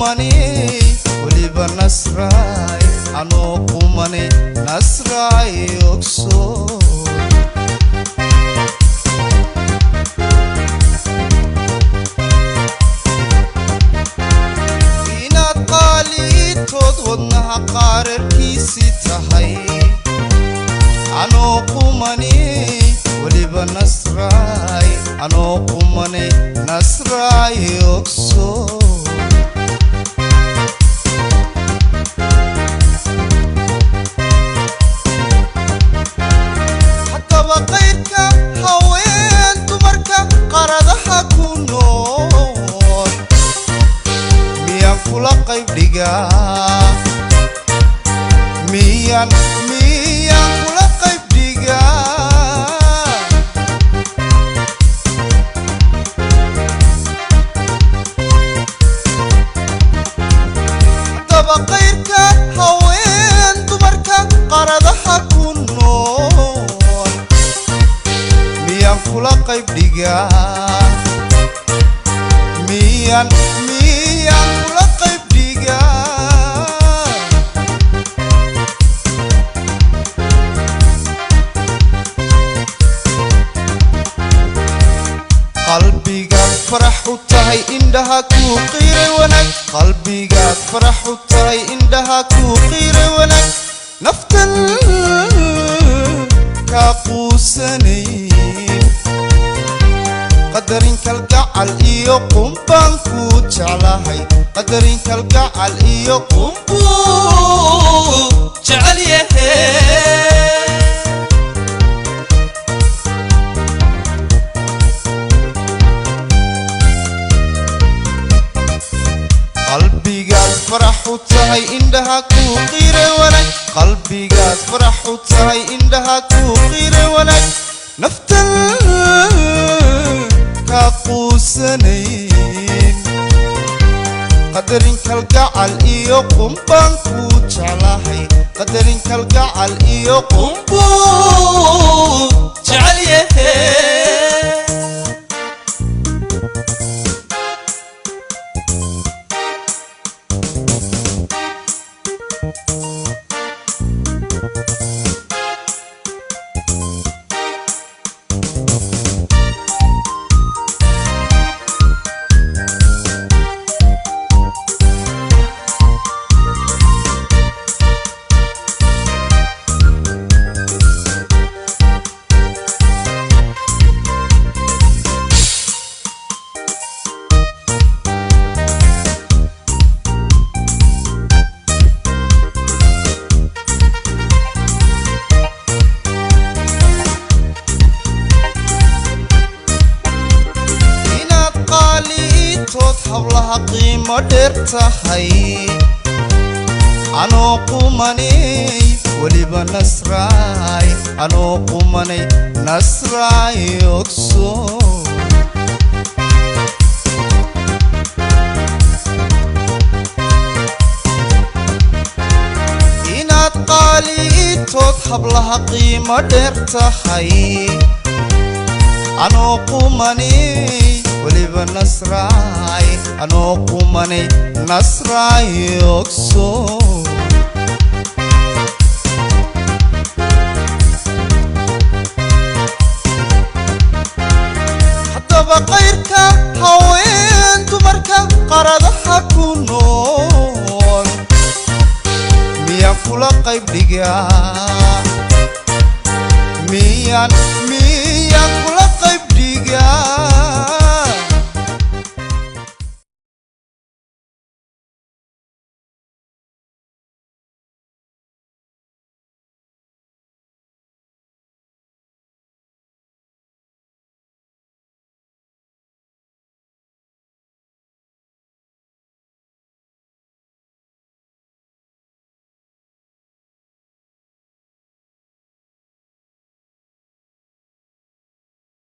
qumanay weliba Nasraay, anoo qumanay Nasraay ogsoon. Inaad qaaliitood wadnaha qaararkiisii tahay, anoo qumanay weliba Nasraay, anoo qumanay Nasraay ogsoon. Haddaba qayrka haween dumarka qaradaha ku nool miyaan kula qayb dhigaa? Miyaan kula qayb dhigaa? Haddaba qayrka haween dumarka qaradaha ku nool miyaan kula qayb dhigaa? Miyaan kula qayb dhigaa? Qalbigaad farax u tahay, indhaha kuu qiiray wanaag. Qalbigaad farax u tahay, indhaha kuu qiiray wanaag. Naftan kaa quusanayn, qadarin kalgacal iyo qumbaan kuu jeclahay, qadarin kalgacal iyo Qumbuu jecel yahe. Qalbigaad farax u tahay, indhaha kuu qiiray wanaag. Qalbigaad farax u tahay, indhaha kuu qiiray wanaag. Naftan kaa quusanayn, qadarin kalgacal iyo qumbaan kuu jeclahay, qadarin kalgacal iyo Qumbuu jecel yahe. Inaad qaaliitood hablaha qiimo dheer tahay, anoo qumanay weliba Nasraay, anoo qumanay Nasraay ogsoon. Inaad qaaliitood hablaha qiimo dheer tahay, anoo qumanay weliba Nasraay, anoo qumanay Nasraay ogsoon. Haddaba qayrka haween dumarka qaradaha ku nool miyaan kula qayb dhigaa? Miyaan kula qayb dhigaa?